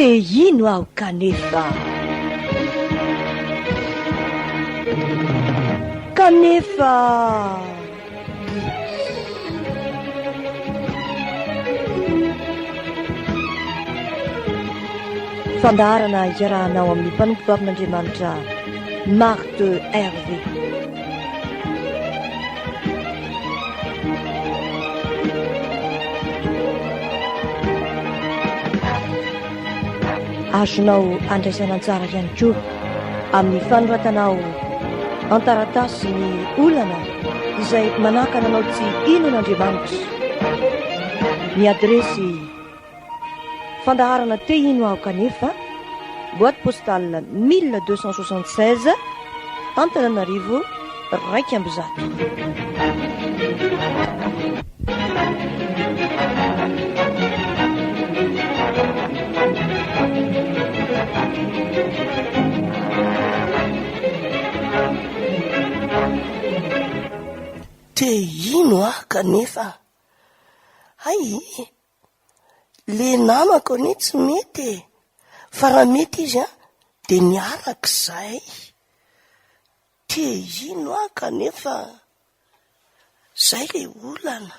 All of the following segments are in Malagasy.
Te hino aho kanefa. Kanefa. Fandaharana iarahanao amin'ny mpanompovavin'Andriamanitra Marthe Hervé. Azonao andraisana anjara ihany koa amin'ny fanoratanao an-taratasy ny olana izay manakana anao tsy hino an'Andriamanitra. Ny adiresy fandaharana Te hino aho kanefa, boîte postale 1276, Antananarivo 101. Te hino aho kanefa hay le namako anie tsy mety e! Fa raha mety izy an de niaraka izahay. Te hino aho kanefa zay le olana.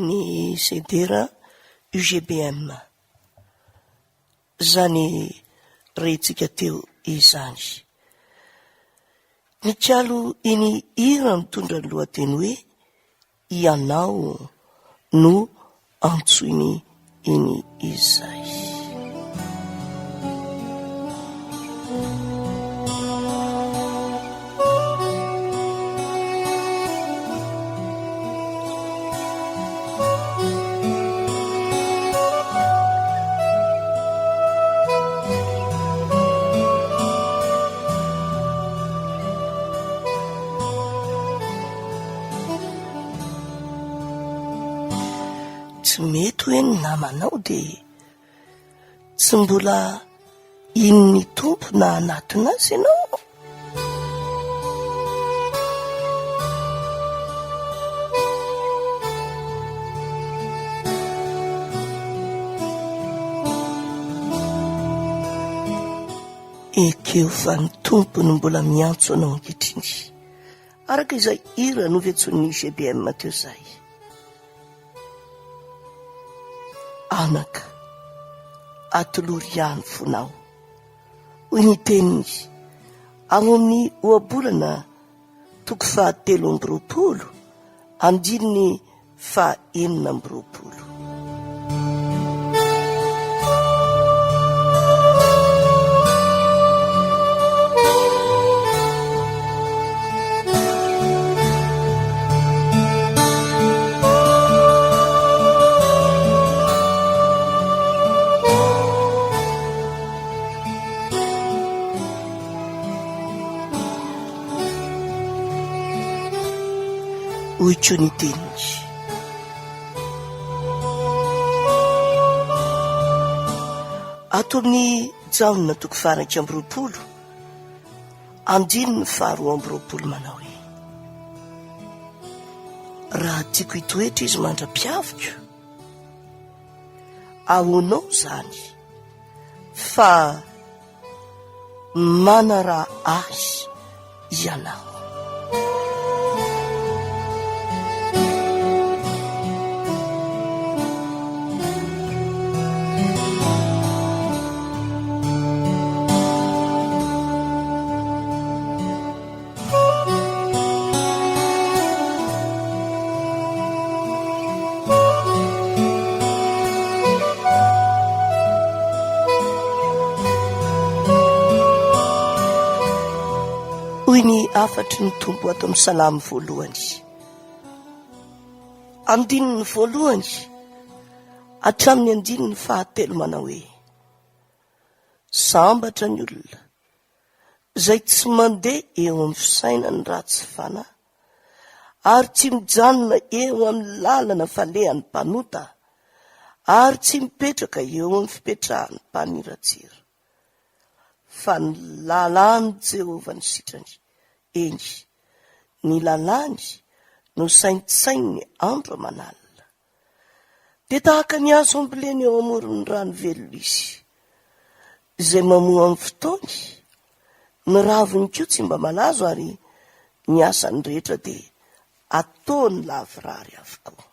Ny Sedera UGBM. Izany rentsika teo izany. Nikalo iny hira mitondra ny lohateny hoe Ianao no antsoiny iny izay. Tsy mety hoe ny namanao dia tsy mbola hino ny Tompo na hanatona Azy ianao? Ekeo fa ny Tompo no mbola miantso anao ankehitriny, araka izay hira novetsoin'ny GBM teo izay. Anaka, atolory ahy ny fonao, hoy ny teniny ao amin'ny Ohabolana toko fahatelo amby 20, andininy faha-26. Hoy koa ny teniny. Ato amin'ny Jaona toko faha-21, andininy faha-22 manao hoe, Raha tiako hitoetra izy mandra-piaviko, ahoanao izany fa Manaraha ahy ianao. Hoy ny hafatry ny Tompo ato amin'ny Salamo voalohany. Andininy voalohany hatramin'ny andininy fahatelo manao hoe, Sambatra ny olona izay tsy mandeha eo amin'ny fisainan'ny ratsy fanahy, ary tsy mijanona eo amin'ny lalana falehan'ny mpanota, ary tsy mipetraka eo amin'ny fipetrahan'ny mpaniratsira. Fa ny lalàn'i Jehovah no sitrany, eny, ny lalàny no saintsaininy andro aman'alina. Dia tahaka ny hazo ambolena eo amoron'ny rano velona izy, izay mamoa amin'ny fotoany, ny raviny koa tsy mba malazo ary ny asany rehetra dia ataony lavorary avokoa.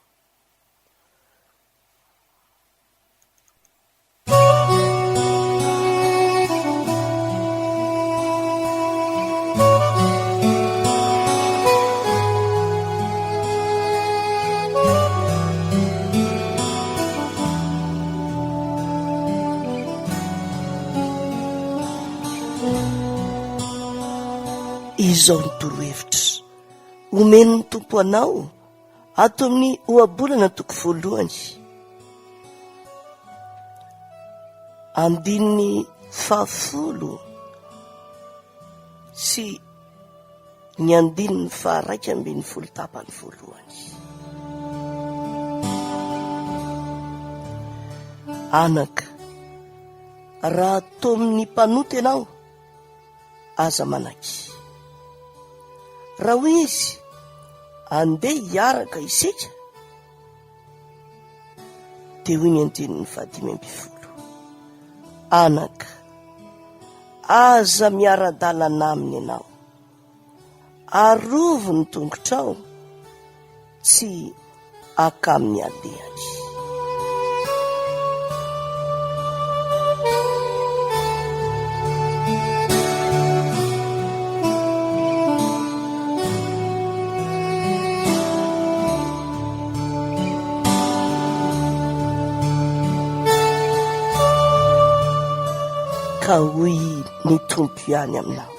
Izao ny torohevitra omen'ny Tompo anao ato amin'ny Ohabolana toko voalohany, andininy fahafolo sy ny andininy faha-11 tapany voalohany. Anaka, raha tomin'ny mpanota ianao, aza manaiky. Raha hoy izy, andeha hiaraka isika, dia hoy ny andininy faha-15, Anaka, aza miara-dalana aminy ianao, arovy ny tongotrao tsy hakamin'ny alehany. Ka hoy ny Tompo ihany aminao,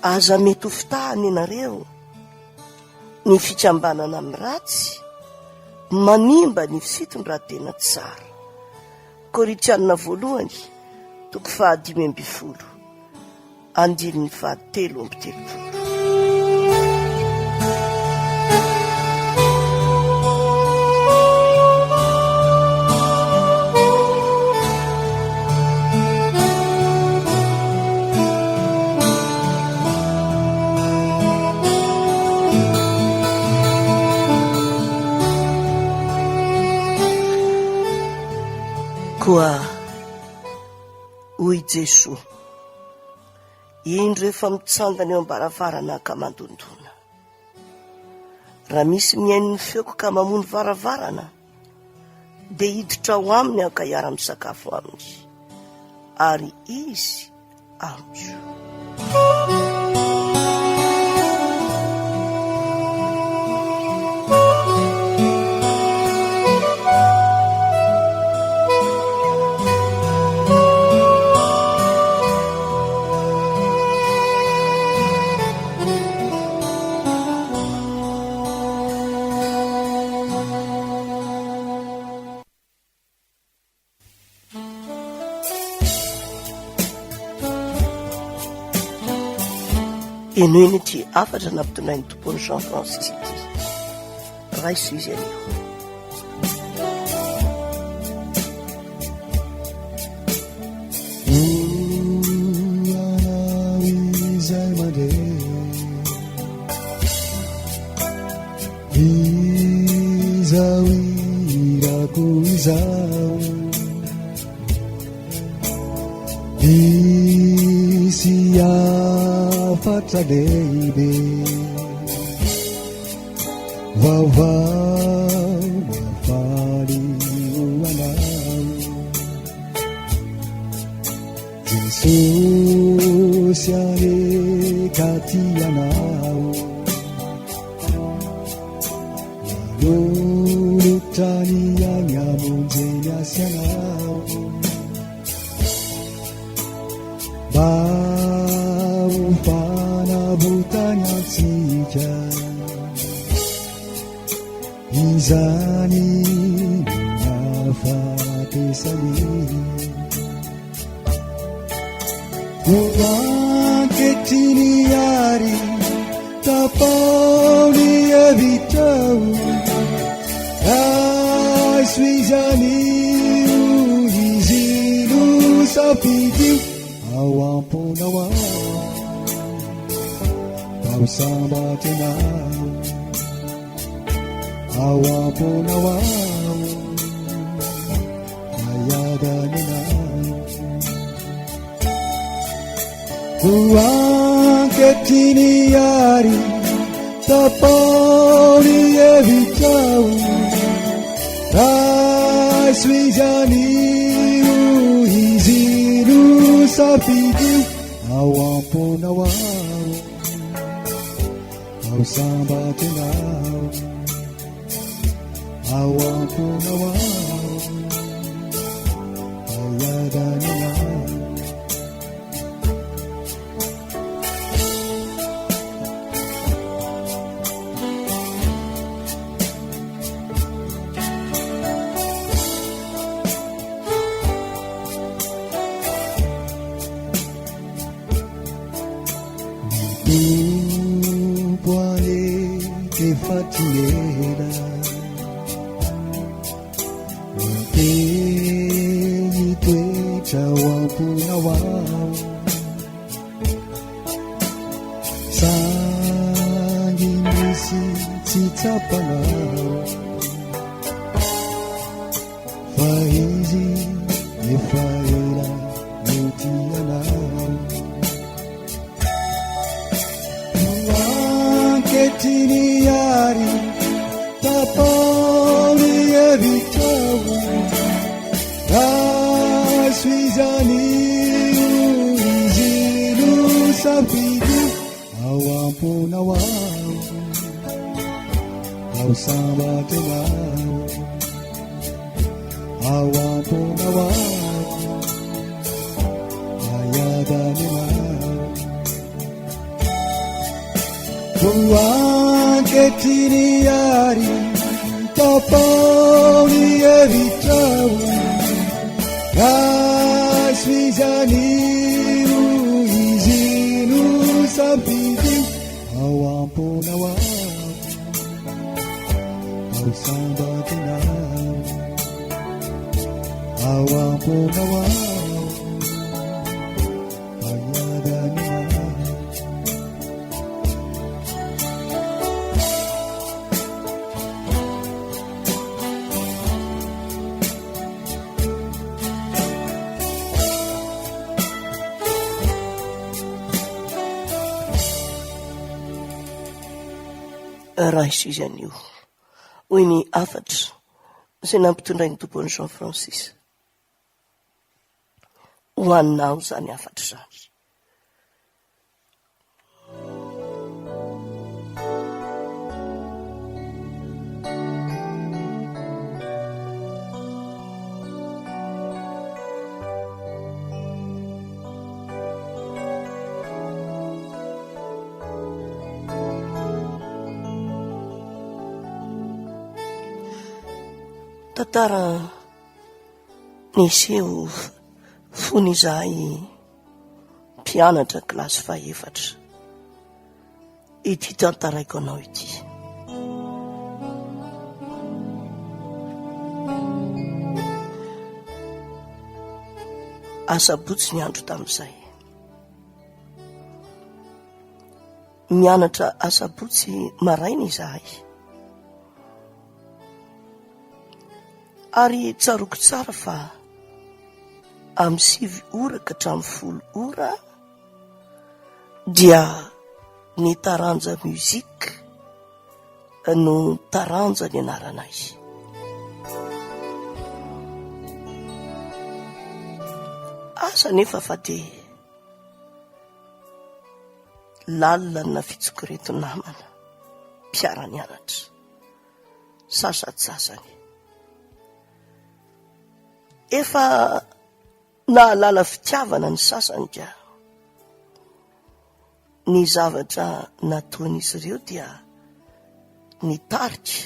Aza mety ho fitahana ianareo, ny fikambanana amin'ny ratsy manimba ny fitondran-tena tsara. Korintiana voalohany, toko faha-15, andininy faha-33. Koa hoy Jesoa, Indro efa mitsangana eo am-baravarana ka mandondona. Raha misy mihaino ny feoko ka mamoha ny varavarana, dia hiditra ao aminy aho ka hiara-misakafo aminy, ary izy amiko. Henoina ity hafatra nampitondrain'ny tompony Jean Francis ity. Raiso izy anio. Izay mandre Izao hirako izao Misy hafatra lehibe Vaovao mahafaly ho anao Jesosy anie ka tia anao Nanolotra ny ainy hamonjeny azy ianao Mba ho fanavotany antsika Izany no nahafatesany Koa ankehitriny àry tapaho ny hevitrao, raiso izy anio, izy no safidio ao am-ponao ao, mba ho sambatra ianao ao am-ponao ao. Koa ankehitriny àry tapaho ny hevitrao, raiso izy anio, izy no safidio ao am-ponao ao, ao sambatra ianao. Ao am-ponao ao, hiadananao. Ny Tompo anie efa tsy ela Miteny hitoetra ao am-ponao ao Sangy misy tsy tsapanao Fa izy efa ela no tia anao Ankehitriny àry tapaho ny hevitrao Raiso izy anio izy no safidio ao am-ponao ao Ao sambatra ianao Ao am-ponao ao Koa ankehitriny àry tapaho ny hevitrao Raiso izy anio izy no safidio ao am-ponao ao Ao sambatra ianao Ao am-ponao ao Raiso izy anio, hoy ny hafatra izay nampitondrain'ny Tompo an'i Jean Francis. Ho anao izany hafatra izany. Tantara niseho fony izahay mpianatra kilasy fahefatra ity tantaraiko anao ity. Asabotsy ny andro tamin'izay. Mianatra asabotsy maraina izahay. Ary tsaroako tsara fa amin'ny 9 ora ka hatramin'ny 10 ora dia ny taranja musique no taranja nianaranay. Asa anefa fa dia lalina ny nafitsoko ireto namana mpiara-nianatra sasatsasany. Efa nahalala fitiavana ny sasany ka. Ny zavatra nataon'izy ireo dia nitarika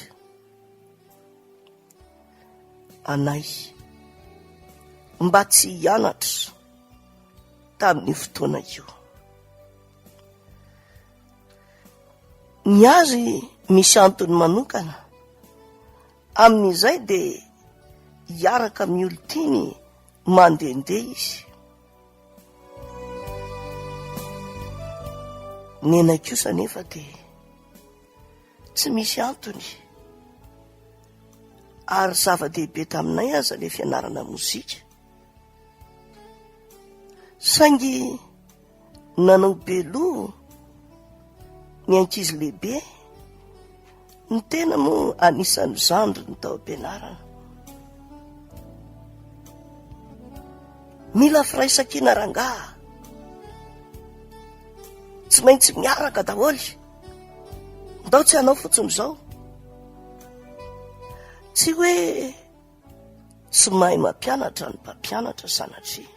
anay mba tsy hianatra tamin'io fotoana io. Ny azy misy antony manokana, amin'izay dia hiaraka amin'ny olon-tiany mandehandeha izy. Nenay kosa anefa dia tsy misy antony ary zava-dehibe taminay aza ilay fianarana mozika. Saingy nanao be loha ny ankizy lehibe, ny tena moa anisan'ny zandriny tao am-pianarana. Mila firaisankina rangaha. Tsy maintsy miaraka daholo. Ndao tsy hanao fotsiny izao. Tsy hoe tsy mahay mampianatra ny mpampianatra sanatria.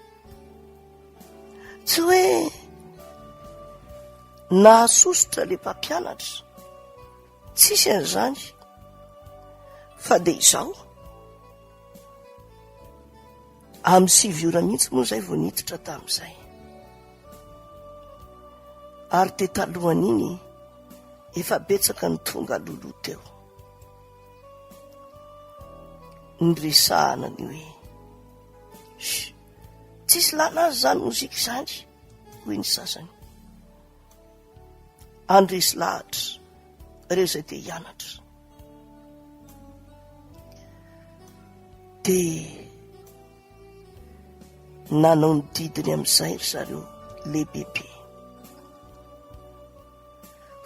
Tsy hoe nahasosotra le mpampianatra. Tsisy an'izany. Fa dia izao. Amin'ny 9 ora mihitsy moa izay vao niditra tamin'izay. Ary dia talohan'iny efa betsaka ny tonga alohaloha teo. Niresahana ny hoe tsisy lana azy izany mozika izany, hoy ny sasany. Handresy lahatra ireo izay te hianatra. Dia nanao ny didiny amin'izay ry zareo lehibebe.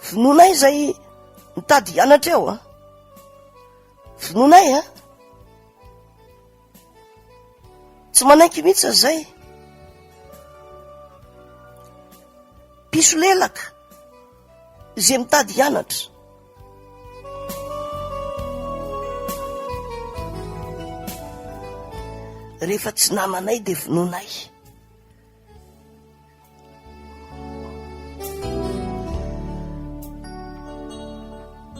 Vonoinay izay mitady hianatra eo a. Vonoinay a. Tsy manaiky mihitsy izay. Mpisolelaka izay mitady hianatra. Rehefa tsy namanay dia vonoinay.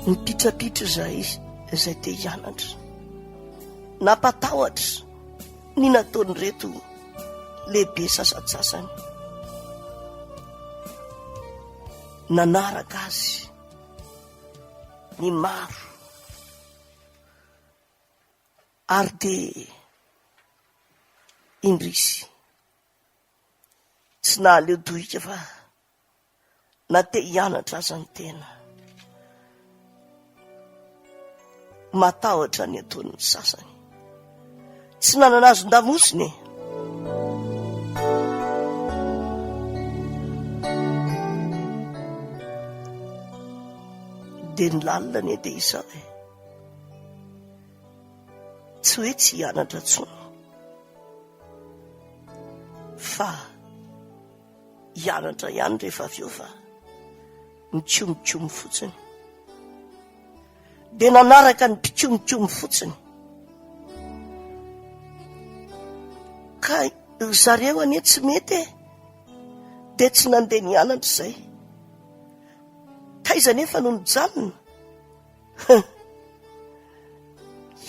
Mipitrapitra izahay izay te hianatra. Nampatahotra ny nataon'ireto lehibe sasantsasany. Nanaraka azy ny maro ary dia indrisy tsy nahaleo dohika fa na te hianatra aza ny tena. Matahotra ny ataon'ny sasany. Tsy nanana azon-damosina e. Dia ny lalina anie dia izao e. Tsy hoe tsy hianatra intsony fa hianatra ihany rehefa avy eo fa mikomikomy fotsiny. Dia nanaraka ny mpikomikomy fotsiny. Ka ry zareo anie tsy mety e. Dia tsy nandeha nianatra izay. Taiza anefa no nijanona?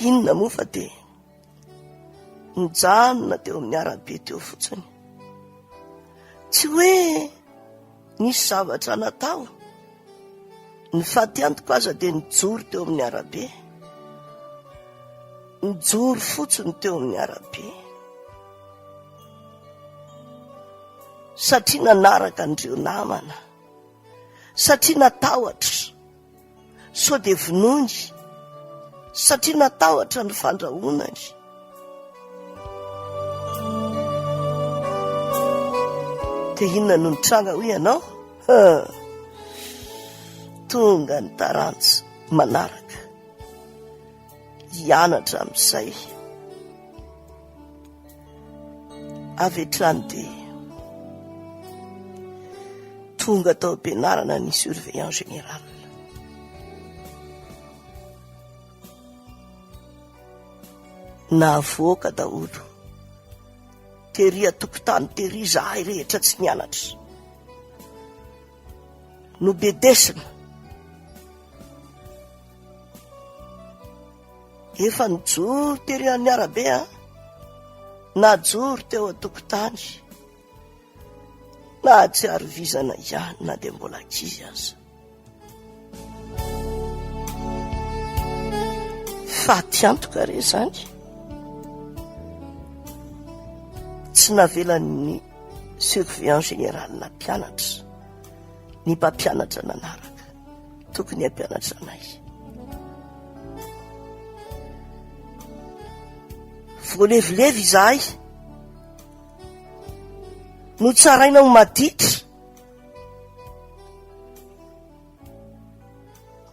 Inona moa fa dia nijanona teo amin'ny arabe teo fotsiny. Tsy hoe nisy zavatra natao. Ny fatiantoka aza dia nijoro teo amin'ny arabe. Nijoro fotsiny teo amin'ny arabe. Satria nanaraka an'ireo namana. Satria natahotra. Sao dia vonoiny satria natahotra ny fandrahonany. Dia inona no nitranga hoy ianao? Tonga ny taranja manaraka hianatra amin'izay. Avy hatrany dia tonga tao am-pianarana ny surveillant général. Navoaka daholo. Tery an-tokotany tery izahay rehetra tsy nianatra. Nobedesina. Efa nijoro tery amin'ny arabe an, najoro teo an-tokotany, nahatsiaro vizana ihany na dia mbola ankizy aza. Faty antoka re izany. Tsy navelan'ny surveillant général nampianatra, ny mpampianatra nanaraka. Tokony hampianatra anay. Voalevilevy izahay. Notsaraina ho maditra.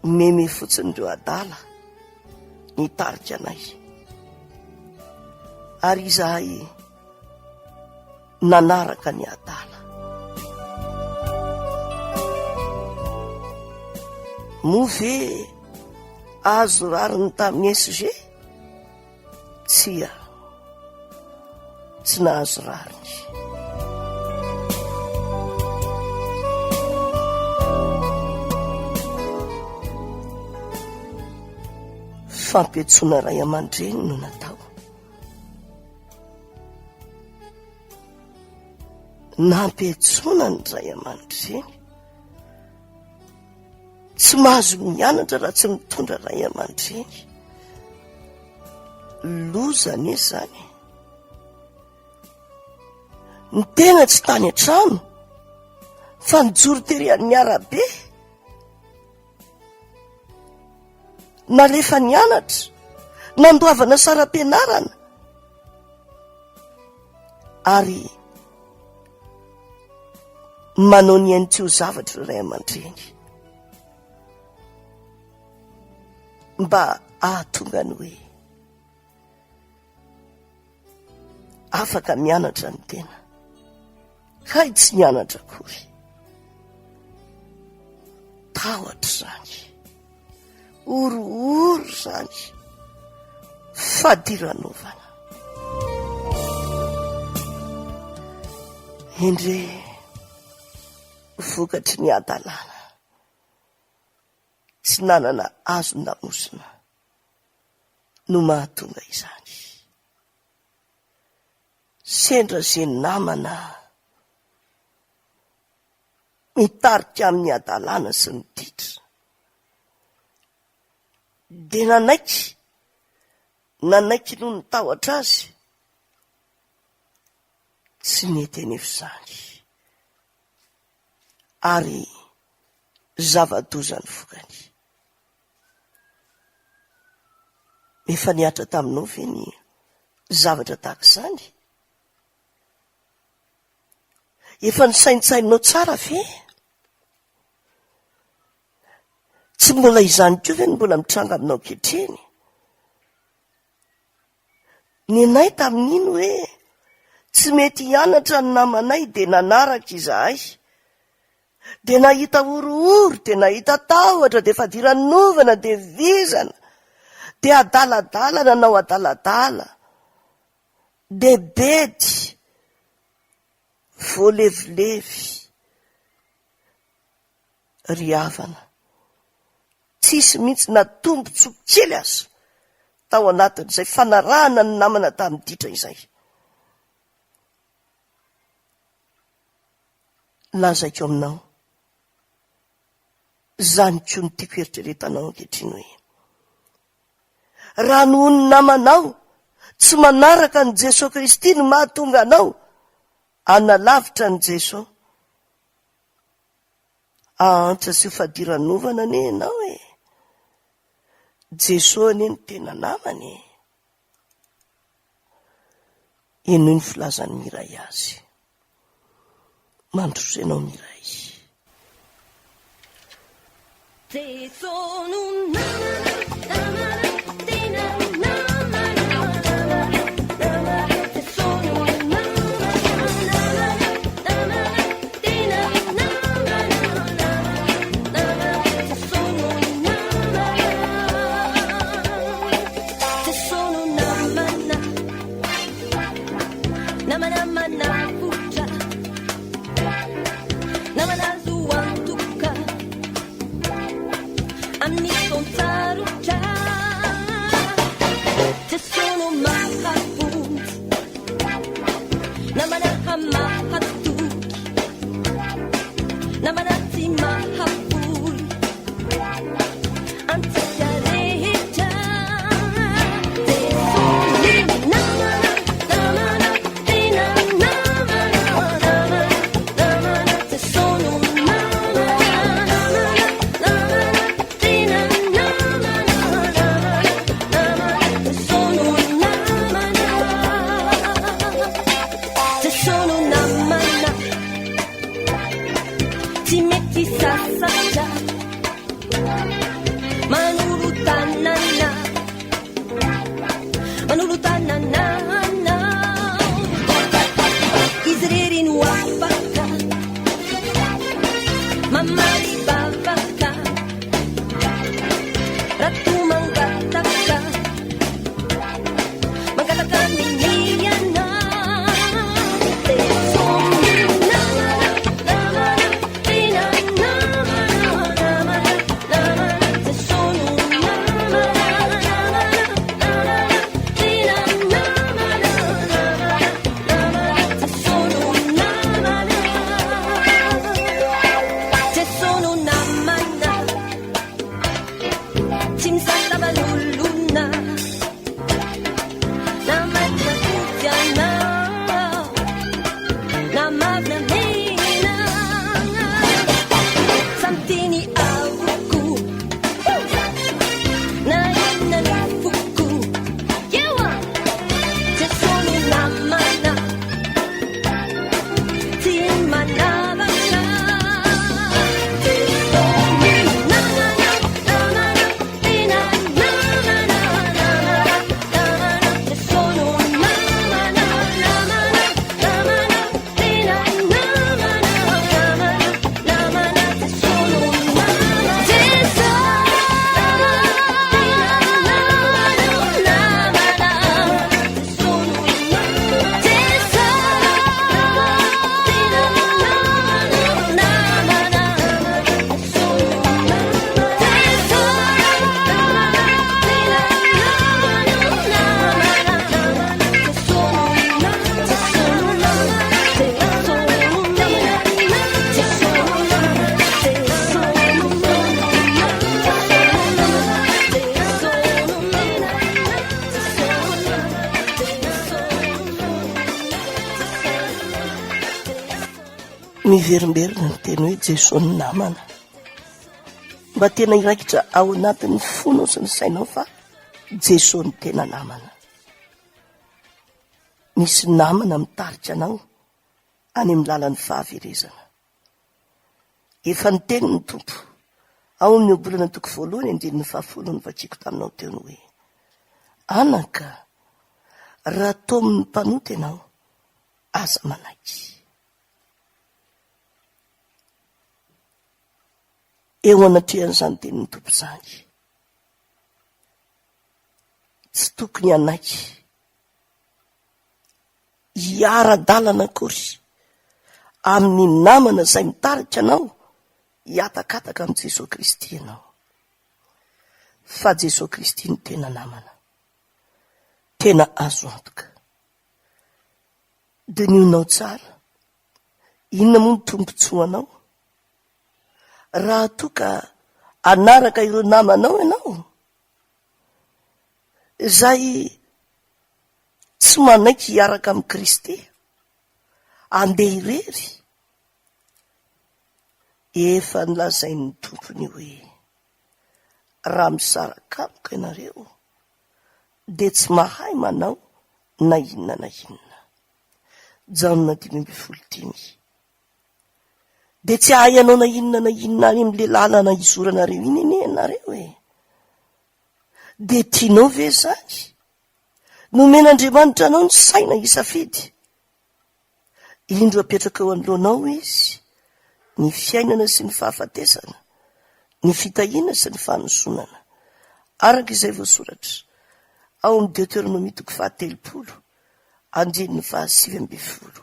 Meme fotsiny ireo adala nitarika anay. Ary izahay nanaraka ny adala. Moa ve azo rariny tamin'ny SG? Tsia, tsy nahazo rariny. Fampiantsoana ray aman-dreny no natao. Nampiantsoana ny ray aman-dreny. Tsy mahazo mianatra raha tsy mitondra ray aman-dreny. Loza anie izany. Ny tena tsy tany an-trano fa nijoro tery amin'ny arabe. Nalefa nianatra, nandoavana saram-pianarana ary manao ny ainy tsy ho zavatra ireo ray aman-dreny mba hahatonga ny hoe Afaka mianatra ny tena. Kay tsy nianatra akory. Tahotra izany. Horohoro izany. Fadiranovana. Endre vokatry ny hadalana. Tsy nanana azon-damosina no mahatonga izany. Sendra ze namana mitarika amin'ny hadalana sy ny ditra. Dia nanaiky, nanaiky noho ny tahotra azy. Tsy nety anefa izany. Ary zava-doza ny vokany. Efa nihatra taminao ve ny zavatra tahaka izany? Efa nisaintsaininao tsara ve? Tsy Tsy mbola izany koa ve no mbola mitranga aminao ankehitriny? Nenay tamin'iny hoe tsy mety hianatra ny namanay dia nanaraka izahay. Dia nahita horohoro, dia nahita tahotra, dia fadiranovana, dia vizana, dia adaladala nanao adaladala, dia bedy, voalevilevy. Ry havana, tsisy mihitsy na tombontsoa kely aza tao anatin'izay fanarahana ny namana tamin'ny ditra izay. Lazaiko aminao, izany koa no tiako eritreretanao ankehitriny hoe, raha noho ny namanao tsy manaraka an'i Jesoa Kristy no mahatonga anao hanalavitra an'i Jesoa, Hahantra sy ho fadiranovana anie ianao e! Jesoa anie no tena namana e! Henoy ny filazan'i Miray azy. Mandroso ianao Miray. Jesoa no namana, namana, tena namana, namana, namana. Jesoa no namana, namana, namana, tena namana, namana, namana. Jesoa no namana, Jesoa no namana, namana manavotra. Namana azo antoka amin'ny fotoan-tsarotra. Jesoa no mahavonjy, namana mahatoky, namana tsy mahafoy antsika rehetra. Jesoa no namana, namana, tena namana, namana, namana. Jesoa no namana, namana, namana, tena namana, namana, namana. Jesoa no namana, Jesoa no namana. Tsy mety sasatra manolo tanana manolo tanana izy irery no afaka mamaly vavaka raha toa mangataka Mangataka aminy ianao. Jesoa namana, namana, tena namana, namana, namana. Jesoa no namana, namana, namana, tena namana, namana, namana. Jesoa no namana, Jesoa no namana. Tsy misasa-malolona. Na mainty na fotsy ianao, na mavo na mena, samy tiany avokoa. Na inona ny foko, eo Jesoa no namana. Tsy manavaka. Jesoa no namana, namana. Tena namana, namana, namana. Jesoa no namana, namana, namana. Tena namana, namana, namana. Jesoa no namana. Jesoa, tena namana, namana. Jesoa no namana. Jesoa, tena namana, namana. Miverimberina ny teny hoe Jesoa ny namana. Mba tena hiraikitra ao anatin'ny fonao sy ny sainao fa Jesoa no tena namana. Misy namana mitarika anao any amin'ny lalan'ny fahaverezana. Efa niteny ny Tompo. Ao amin'ny Ohabolana toko voalohany andininy fahafolo no novakiako taminao teo ny hoe, Anaka, raha tomin'ny mpanota ianao, aza manaiky. Eo anatrehan'izany tenin'ny Tompo izany, tsy tokony hanaiky hiara-dalana akory amin'ny namana izay mitarika anao hihatakataka amin'i Jesoa Kristy ianao. Fa Jesoa Kristy no tena namana, tena azo antoka. Dinihonao tsara, inona moa ny tombontsoanao raha toa ka hanaraka ireo namanao ianao izay tsy manaiky hiaraka amin'i Kristy, handeha irery? Efa nolazain'ny Tompony hoe, Raha misaraka amiko ianareo, dia tsy mahay manao na inona na inona. Jaona 15 5. Dia tsy hahay hanao na inona na inona any amin'ilay lalana izoranareo iny anie ianareo e. Dia tianao ve izany? Nomen'Andriamanitra anao ny saina hisafidy. Indro apetrako eo anoloanao izy, ny fiainana sy ny fahafatesana, ny fitahiana sy ny fanozonana, araka izay voasoratra ao amin'ny Deoteronomia toko fahatelopolo, andininy fahasivy ambin'ny folo,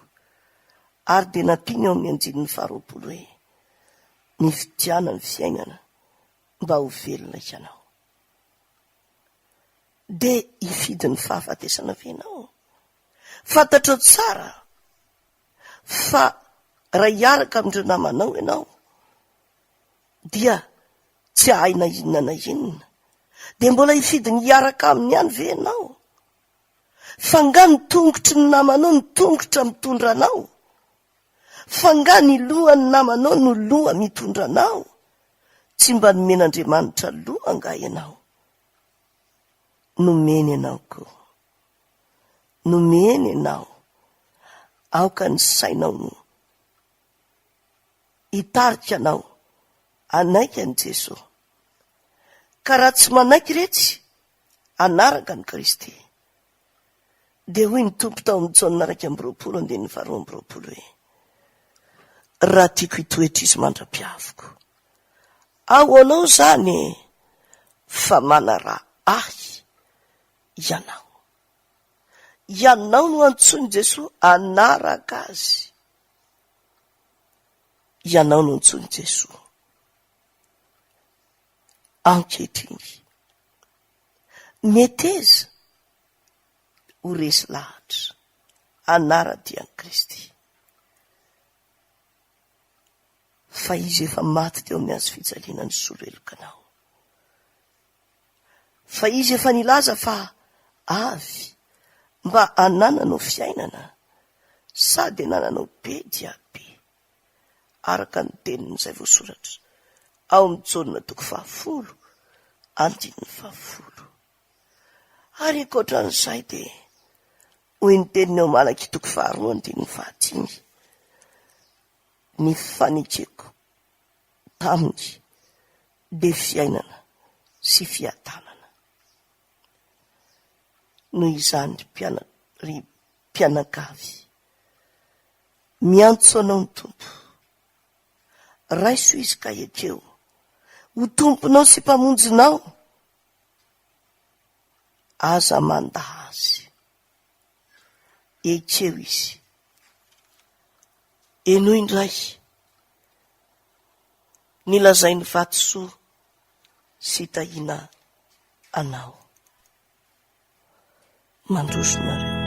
ary dia nampiany ao amin'ny andininy faharoapolo hoe, Mifidiana ny fiainana mba ho velona ianao. Dia hifidy ny fahafatesana ve ianao? Fantatrao tsara fa raha hiaraka amin'ireo namanao ianao dia tsy hahay na inona na inona. Dia mbola hifidy ny hiaraka aminy ihany ve ianao? Fa nga ny tongotry ny namanao no tongotra mitondra anao? Fa nga ny lohan'ny namanao no loha mitondra anao? Tsy mba nomen'Andriamanitra loha angaha ianao? Nomeny ianao koa. Nomeny ianao. Aoka ny sainao no hitarika anao hanaiky an'i Jesoa. Ka raha tsy manaiky retsy hanaraka an'i Kristy, dia hoy ny Tompo tao amin'ny Jaona 21 andininy faharoa amby roapolo hoe, Raha tiako hitoetra izy mandra-piaviko. Ahoanao izany e? Fa manaraha ahy ianao. Ianao no antsoin'i Jesoa hanaraka Azy. Ianao no antsoin'i Jesoa. Ankehitriny, meteza ho resy lahatra hanara-dia an'i Kristy. Fa Izy efa maty teo amin'ny hazo fijaliana nisolo heloka anao. Fa Izy efa nilaza fa avy mba hanananao fiainana sady hanananao be dia be, araka ny teniny izay voasoratra ao amin'ny Jaona toko fahafolo andininy fahafolo. Ary ankoatra an'izay dia hoy ny teniny ao Malakia toko faharoa andininy fahadimy, Ny fanekeko taminy dia fiainana sy fiadanana. Noho izany ry mpiana, ry mpianakavy, miantso anao ny Tompo. Raiso Izy ka ekeo ho Tomponao sy Mpamonjinao. Aza mandà Azy. Ekeo Izy. Henoy indray ny lazain'i Vatosoa sy Tahiana anao. Mandroso nareo.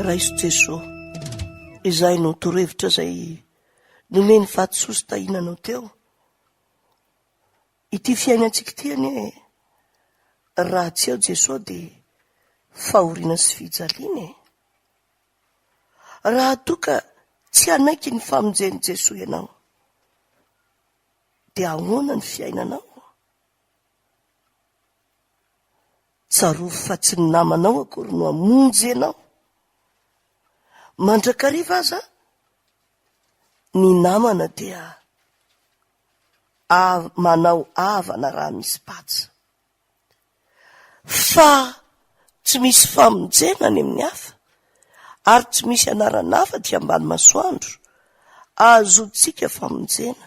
Raiso Jesoa. Izay no torohevitra izay nomen'i Vatosoa sy Tahiana anao teo. Ity fiainantsika ity anie raha tsy eo Jesoa dia fahoriana sy fijaliana e. Raha toa ka tsy hanaiky ny famonjen'i Jesoa ianao dia ahoana ny fiainanao? Tsarovy fa tsy ny namanao akory no hamonjy anao. Mandrakariva aza ny namana dia manao havana raha misy patsa. Fa tsy misy famonjena any amin'ny hafa ary tsy misy anarana hafa aty ambany masoandro ahazoantsika famonjena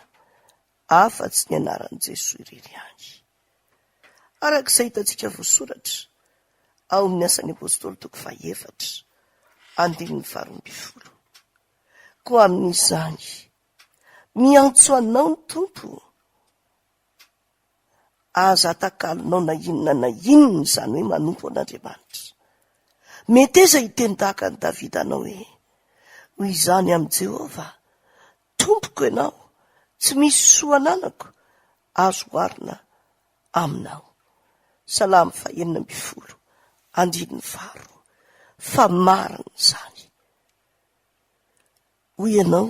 afa-tsy ny anaran'i Jesoa irery ihany. Araka izay hitantsika voasoratra ao amin'ny Asan'ny Apostoly toko fahefatra, andininy faharoambinifolo. Koa amin'izany, miantso anao ny Tompo, aza atakalonao na inona na inona izany hoe manompo an'Andriamanitra. Meteza hiteny tahaka an'i Davida hanao hoe, Hoy izany amin'i Jehovah, Tompoko ianao, tsy misy soa ananako azo oharina aminao. Salamo fahenina ambin'ny folo, andininy faharoa. Fa marina izany. Hoy ianao,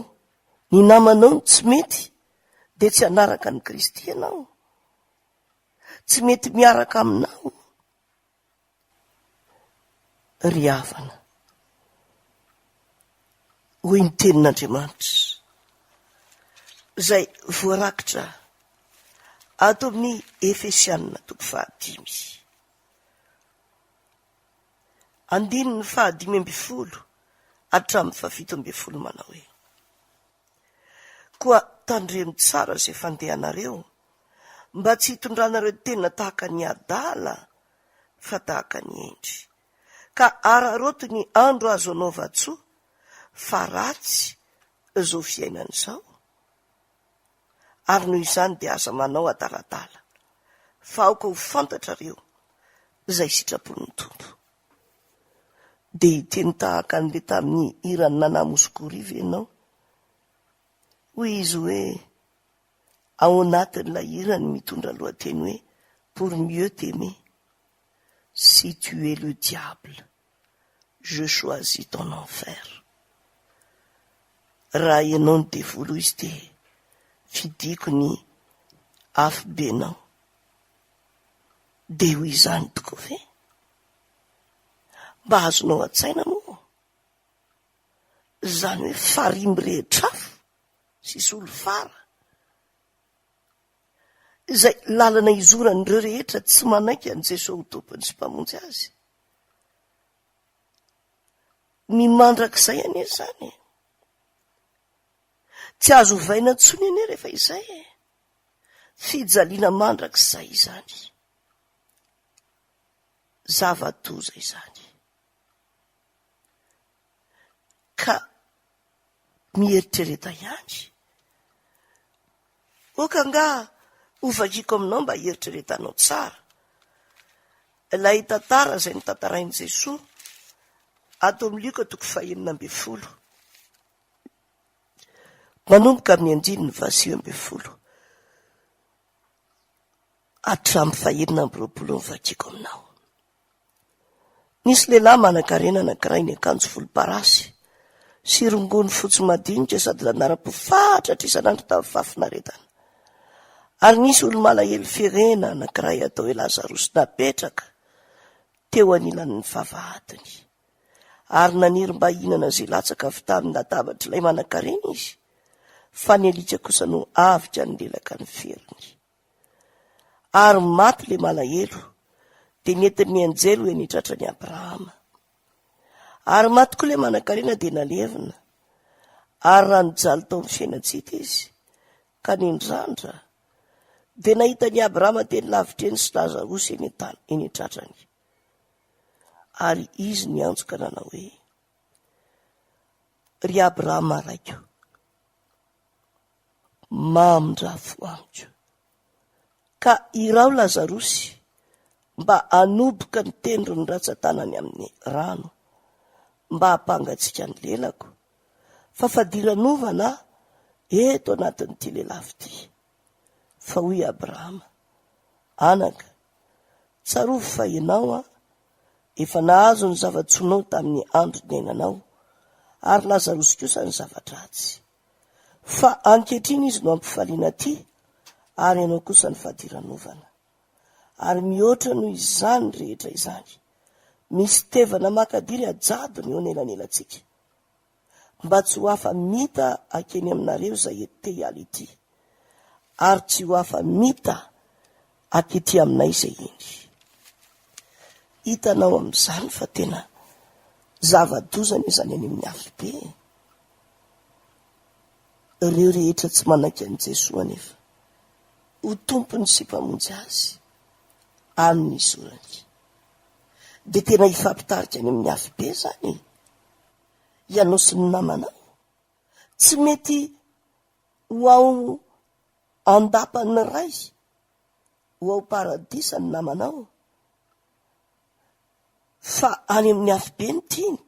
ny namanao no tsy mety, dia tsy hanaraka an'i Kristy ianao. Tsy mety miaraka aminao. Ry havana, hoy ny tenin'Andriamanitra, izay voarakitra ato amin'ny Efesianina toko fahadimy, andininy fahadimy ambin'ny folo hatramin'ny fahafito ambin'ny folo manao hoe, Koa tandremo tsara izay fandehanareo, mba tsy hitondranareo tena tahaka ny adala fa tahaka ny hendry. Ka araraoty ny andro azo anaovan-tsoa, fa ratsy izao fiainana izao. Ary noho izany dia aza manao adaladala, fa aoka ho fantatrareo izay sitrapon'ny Tompo. Dia hiteny tahaka an'ilay tamin'ny hiran'i Nana Mouskouri ve ianao? Hoy izy hoe, ao anatin'ilay hirany mitondra lohateny hoe Pour mieux t'aimer, si tu es le diable, je choisis ton enfer. Raha ianao no devoly hoy izy dia fidiko ny afobenao. Dia ho izany tokoa ve? Mba azonao an-tsaina moa izany hoe farihy mirehitra afo sy solifara izay lalana izoran'ireo rehetra tsy manaiky an'i Jesoa ho Tompony sy Mpamonjy azy. Ny mandrakizay anie izany e. Tsy azo ovaina intsony anie rehefa izay e. Fijaliana mandrakizay izany. Zava-doza izany. Ka mieritrereta ihany. Ok angaha hovakiko aminao mba hieritreretanao tsara ilay tantara izay notantarain'i Jesoa ato amin'ny Lioka toko fahenina ambin'ny folo manomboka amin'ny andininy fahasivy ambin'ny folo hatramin'ny fahenina amby roapolo no vakiko aminao. Nisy lehilahy manankarena anankiray niakanjo volomparasy sy rongony fotsy madinika sady nanara-po fatratra isan'andro tamin'ny fahafinaretana. Ary nisy olo-malahelo ferena anankiray atao hoe Lazarosy napetraka teo anilan'ny vavahadiny. Ary naniry mba hihinana izay latsaka avy tamin'ny latabatr'ilay manankarena izy, fa ny alika kosa no avika nilelaka ny feriny. Ary maty ilay malahelo, dia nentin'ny anjely ho eny an-tratran'i Abrahama. Ary maty koa ilay manankarena dia nalevina. Ary raha nijaly tao amin'ny fiainan-tsy hita izy, ka nindrandra, dia nahita an'i Abrahama teny lavitra eny sy Lazarosy eny an-tany, eny an-tratrany. Ary izy niantso ka nanao hoe, Ry Abrahama raiko, Mamindrafo amiko. Ka iraho Lazarosy mba hanoboka ny tendron'ny ratsan-tanany amin'ny rano. mba hampangatsiaka ny lelako, fa fadiranovana aho eto anatin'ity lelafo ity. Fa hoy Abrahama, Anaka, tsarovy fa ianao an, efa nahazo ny zava-tsoanao tamin'ny andro niainanao, ary Lazarosy kosa ny zava-dratsy. Fa ankehitriny izy no ampifaliana aty, ary ianao kosa ny fadiranovana. Ary mihoatra noho izany rehetra izany, misy tevana makadiry ajadona eo anelanelantsika, mba tsy ho afa-mita hankeny aminareo izay te hiala ety, ary tsy ho afa-mita hankety aminay izay eny. Hitanao amin'izany fa tena zava-doza anie izany any amin'ny afobe e! Ireo rehetra tsy manaiky an'i Jesoa anefa ho Tompony sy Mpamonjy azy amin'ny zorany dia tena hifampitarika any amin'ny afobe izany e! Ianao sy ny namanao. Tsy mety ho ao an-dapan'ny Ray, ho ao paradisa ny namanao, fa any amin'ny afobe no tiany.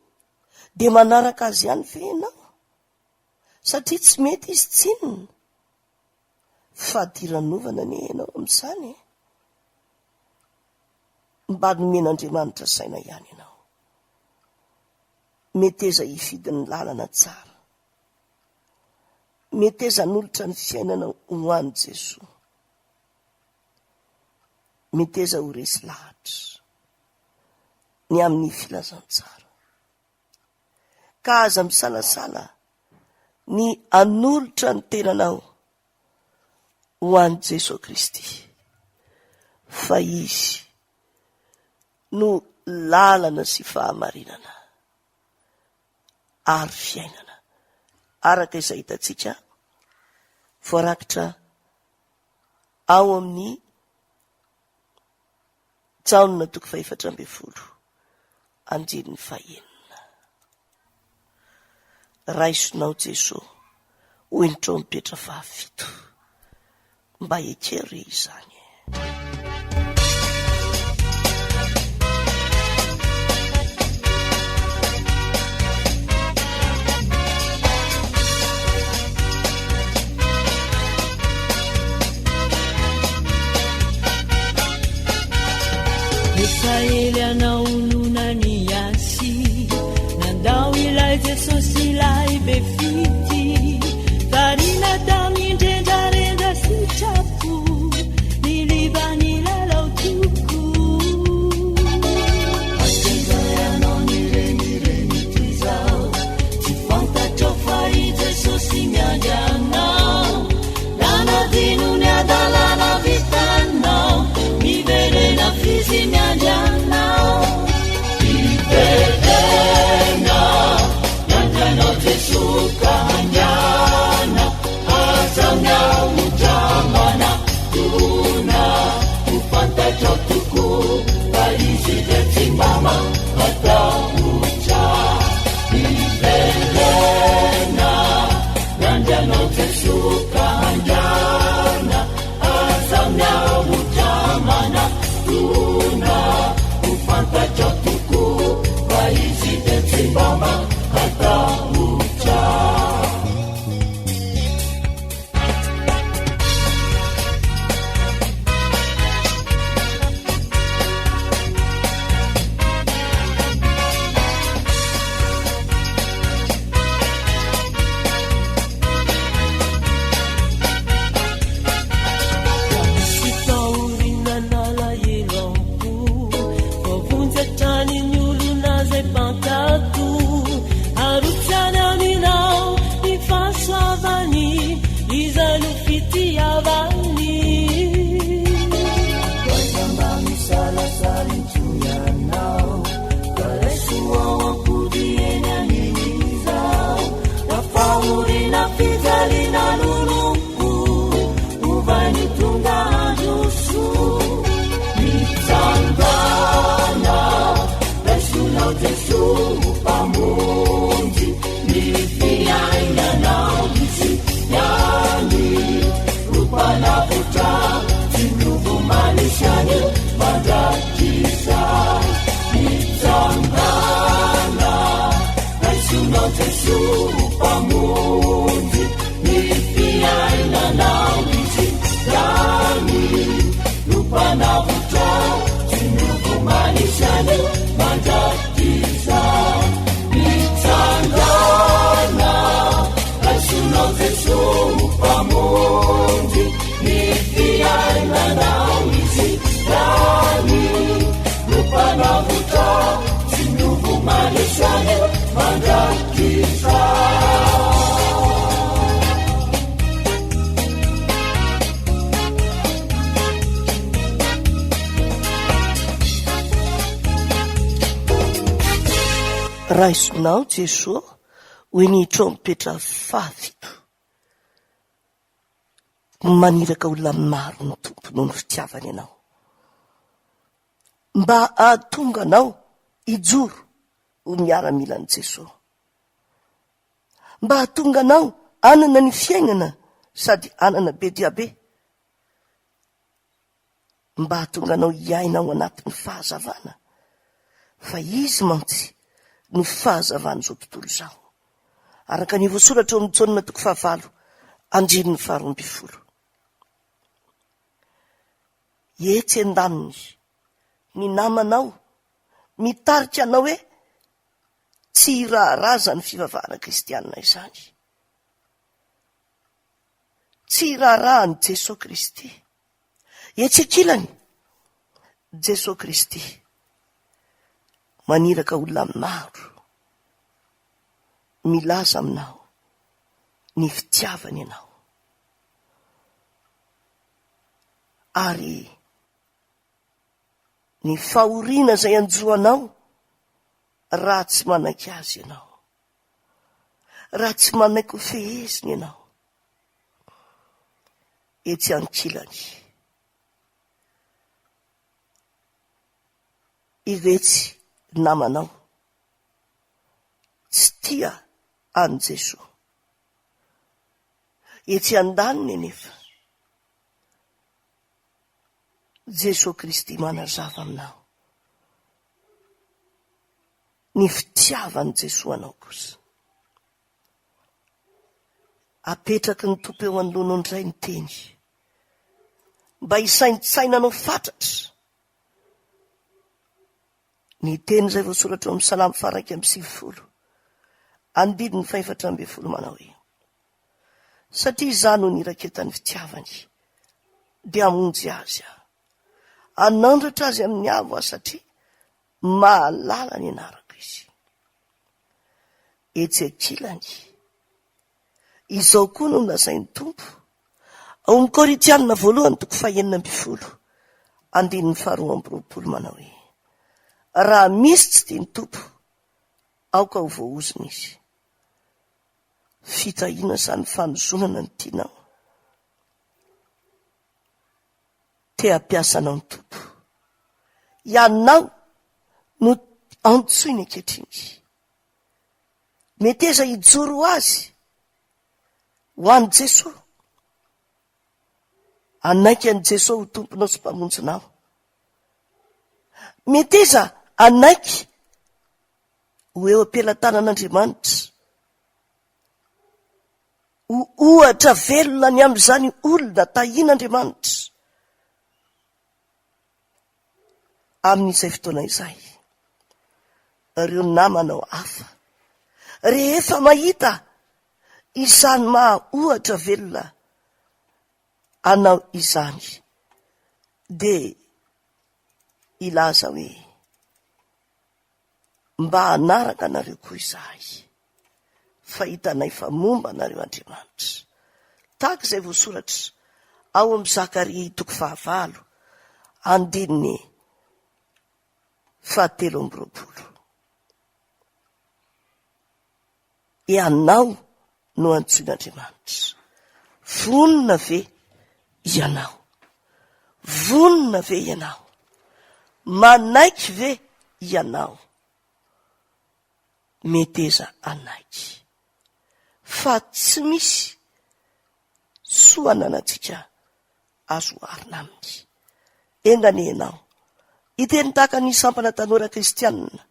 Dia manaraka azy ihany ve ianao? Satria tsy mety izy tsinona. Fadiranovana anie ianao amin'izany e! Mba nomen'Andriamanitra saina ihany ianao. Meteza hifidy ny lalana tsara. Meteza hanolotra ny fiainana ho an'i Jesoa. Meteza ho resy lahatra ny amin'ny filazantsara. Ka aza misalasala ny hanolotra ny tenanao ho an'i Jesoa Kristy, fa Izy no lalana sy fahamarinana ary fiainana, araka izay hitantsika voarakitra ao amin'ny Jaona toko fahefatra ambin'ny folo andininy fahenina. Raisonao Jesoa, hoy ny trompetra fahafito. Mba ekeo re izany e. Efa ela ianao no naniasy nandao ilay Jesosy ilay be fitia variana tamin-drendrarendra sitrapo niliva nilalao toko. Asenga ianao nirenireny toy izao tsy fantatrao fa i Jesosy miandry anao nanadino ny adalana vitanao miverena f'izy miandry anao miverena miandry anao Jesoa ka haingana aza miahotra manatona ho fantatrao tokoa fa izy dia tsy mba mampatahotra miverena miandry anao Jesoa ka haingana aza miahotra manatona ho fantatrao tokoa fa izy dia tsy mba mampatahotra. Misy fahoriana nalahelo am-po, voavonjy hatrany ny olona izay mpankatò. Arotsany aminao ny fahasoavany, izay no fitiavany. Aza mba misalasala intsony ianao, fa raiso ao am-po dieny anio izao. Na fahoriana fijaliana lolompo, ovainy tonga andro soa. Mitsangàna, raisonao Jesoa ho Mpamonjy, ny fiainanao Izy ihany ho Mpanavotra, tsy miova omaly sy anio mandrakizay. Mitsangàna. Jesoa Mpamonjy ny fiainanao Izy ihany no Mpanavotra tsy miova omaly sy anio mandrakizay. Mitsangàna, raisonao Jesoa Mpamonjy ny fiainanao Izy ihany no Mpanavotra tsy miova omaly sy anio mandrakizay. Raisonao Jesoa hoy ny trompetra fahafito. Maniraka olona maro ny Tompo noho ny fitiavany anao. Mba hahatonga anao hijoro ho miaramilan'i Jesoa. Mba hahatonga anao hanana ny fiainana sady hanana be dia be. Mba hahatonga anao hiaina ao anatin'ny fahazavana, fa Izy mantsy no fahazavan'izao tontolo izao. Araka ny voasoratra ao amin'ny Jaona toko fahavalo andininy faharoambinifolo. Etsy an-daniny, ny namanao mitarika anao hoe tsy hiraharaha izany fivavahana kristianina izany. Tsy hiraharaha an'i Jesoa Kristy. Etsy ankilany, Jesoa Kristy maniraka olona maro milaza aminao ny fitiavany anao. Ary ny fahoriana izay hanjo anao raha tsy manaiky Azy ianao, raha tsy manaiky ho feheziny ianao. Etsy ankilany, iretsy namanao tsy tia an'i Jesoa. Etsy andaniny anefa, Jesoa Kristy manazava aminao ny fitiavan'i Jesoa anao kosa. Apetraky ny Tompo eo anoloanao indray ny teny mba hisaintsainanao fatratra ny teny izay voasoratra ao amin'ny Salamo faha-91 andininy faha-14 manao hoe Satria izaho no niraketan'ny fitiavany, dia hamonjy azy aho. Hanandratra azy amin'ny avo aho satria mahalala ny anarako izy. Etsy ankilany, izao koa no nolazain'ny Tompo ao amin'ny Korintianina voalohany toko fahenina ambin'ny folo andininy faharoa amby roapolo manao hoe, Raha misy tsy tia ny Tompo, aoka ho voaozona izy. Fitahiana izany fanozonana ny tianao. Te hampiasa anao ny Tompo. Ianao no antsoiny ankehitriny. Meteza hijoro ho Azy, ho an'i Jesoa. Hanaiky an'i Jesoa ho Tomponao sy Mpamonjinao. Meteza hanaiky ho eo am-pelatanan'Andriamanitra, ho ohatra velona ny amin'izany olona tahian'Andriamanitra amin'izay fotoana izay. Ireo namanao hafa, rehefa mahita izany maha ohatra velona anao izany, dia hilaza hoe, Mba hanaraka anareo koa izahay, fa hitanay fa momba anareo Andriamanitra. Tahaka izay voasoratra ao amin'ny Zakaria toko fahavalo, andininy fahatelo amby roapolo. Ianao no antsoin'Andriamanitra. Vonona ve ianao? Vonona ve ianao? Manaiky ve ianao? Meteza hanaiky fa tsy misy soa ananantsika azo oharina aminy. Enga anie ianao hiteny tahaka ny sampana tanora kristianina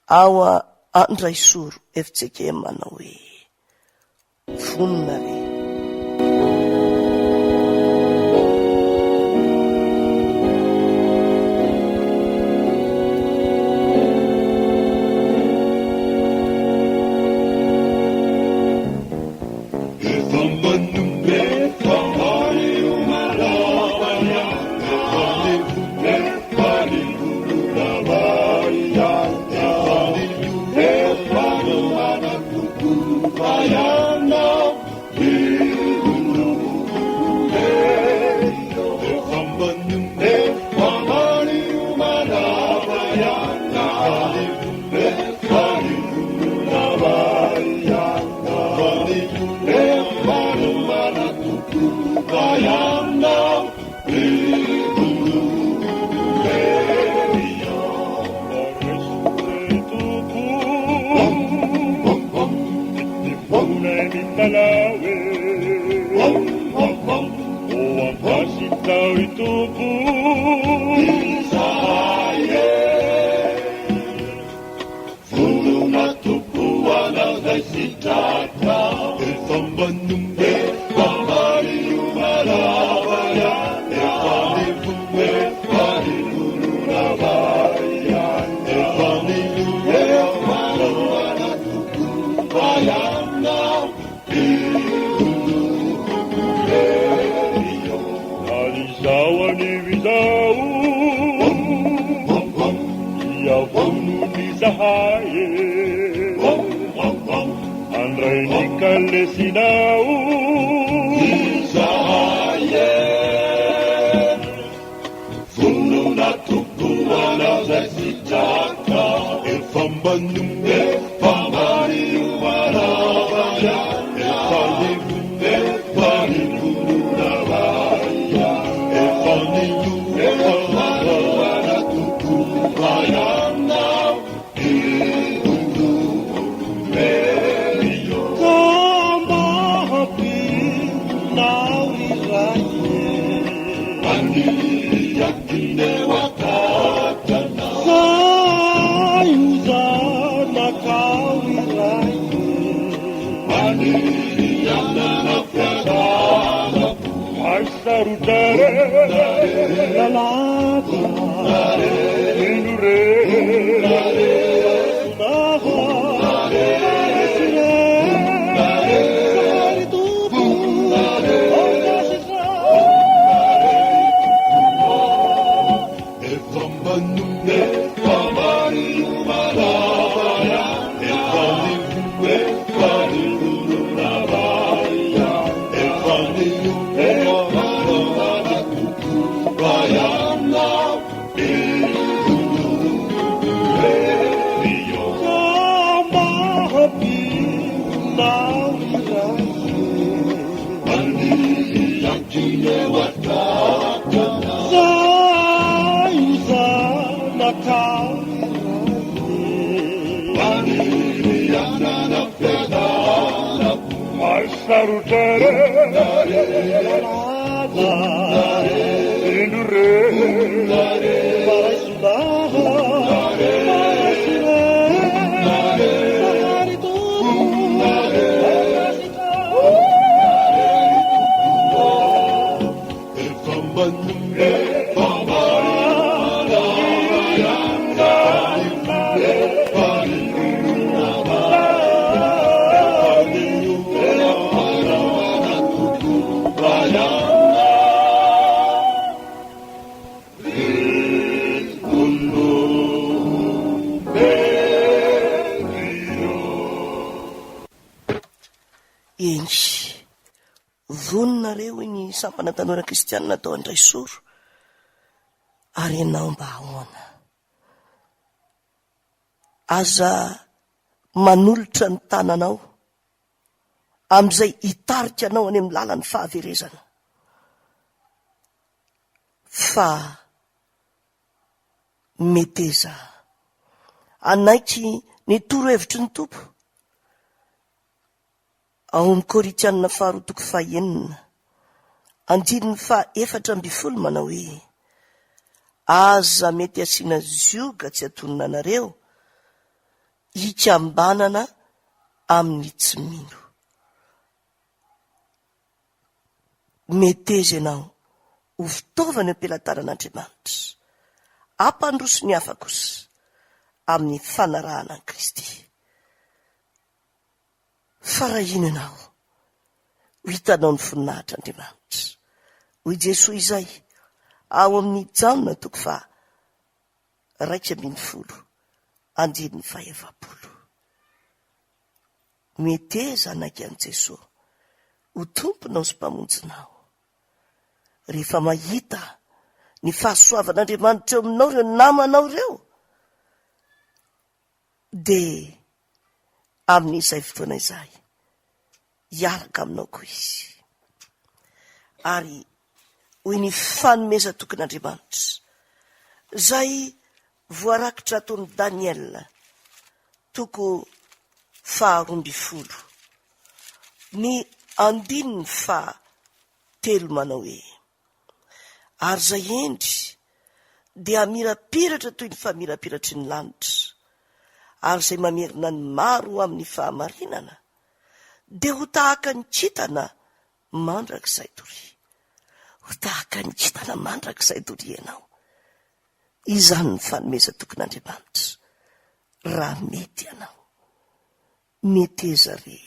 ao. Andraisoro FJKM manao hoe vonona re. Eny, vonona re hoy ny sampana tanora kristianina tao Andraisoro. Ary ianao mba ahoana? Aza manolotra ny tananao amin'izay hitarika anao any amin'ny lalan'ny fahaverezana. Fa meteza hanaiky ny torohevitry ny Tompo ao amin'ny Korintiana faharoa toko fahenina, andininy faha-14 manao hoe, Aza mety asiana zioga tsy antonona anareo. hikambanana amin'ny tsy mino. Meteza ianao ho fitaovana eo am-pelatanan'Andriamanitra. Hampandroso ny hafa kosa amin'ny fanarahana an'i Kristy. Fa raha hino ianao, ho hitanao ny voninahitr'Andriamanitra. Hoy Jesoa izay ao amin'ny Jaona toko faha 11 andininy faha-40. Meteza hanaiky an'i Jesoa ho Tomponao sy Mpamonjinao. Rehefa mahita ny fahasoavan'Andriamanitra eo aminao ireo namanao ireo, dia amin'izay fotoana izay hiaraka aminao koa izy. Ary hoy ny fanomezan-tokin'Andriamanitra, izay voarakitra ato amin'i Daniela, toko faha-12, ny andininy fahatelo manao hoe, Ary izay hendry dia hamirapiratra toy ny famirapiratry ny lanitra, ary izay mamerina ny maro ho amin'ny fahamarinana dia ho tahaka ny kintana mandrakizay doria. Ho tahaka ny kintana mandrakizay doria ianao. Izany ny fanomezan-tokin'Andriamanitra raha mety ianao. Meteza re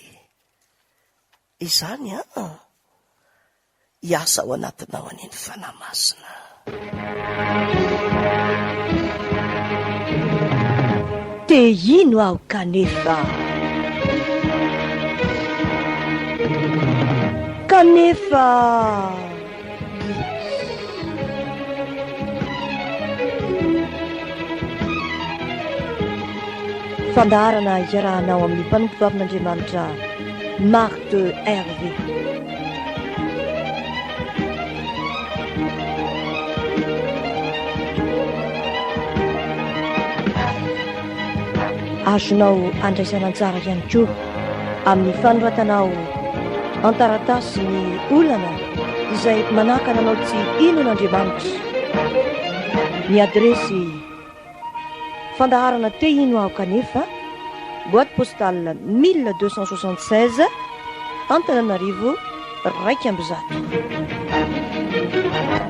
izany an! Hiasa ao anatinao anie ny Fanahy Masina. Te hino aho kanefa. Kanefa. Fandaharana iarahanao amin'ny mpanompovavin'Andriamanitra Marthe Hervé. Azonao andraisana anjara ihany koa amin'ny fanoratanao an-taratasy ny olana izay manakana anao tsy hino an'Andriamanitra. Ny adiresy fandaharana Te hino aho kanefa, boîte postale 1276, Antananarivo 101.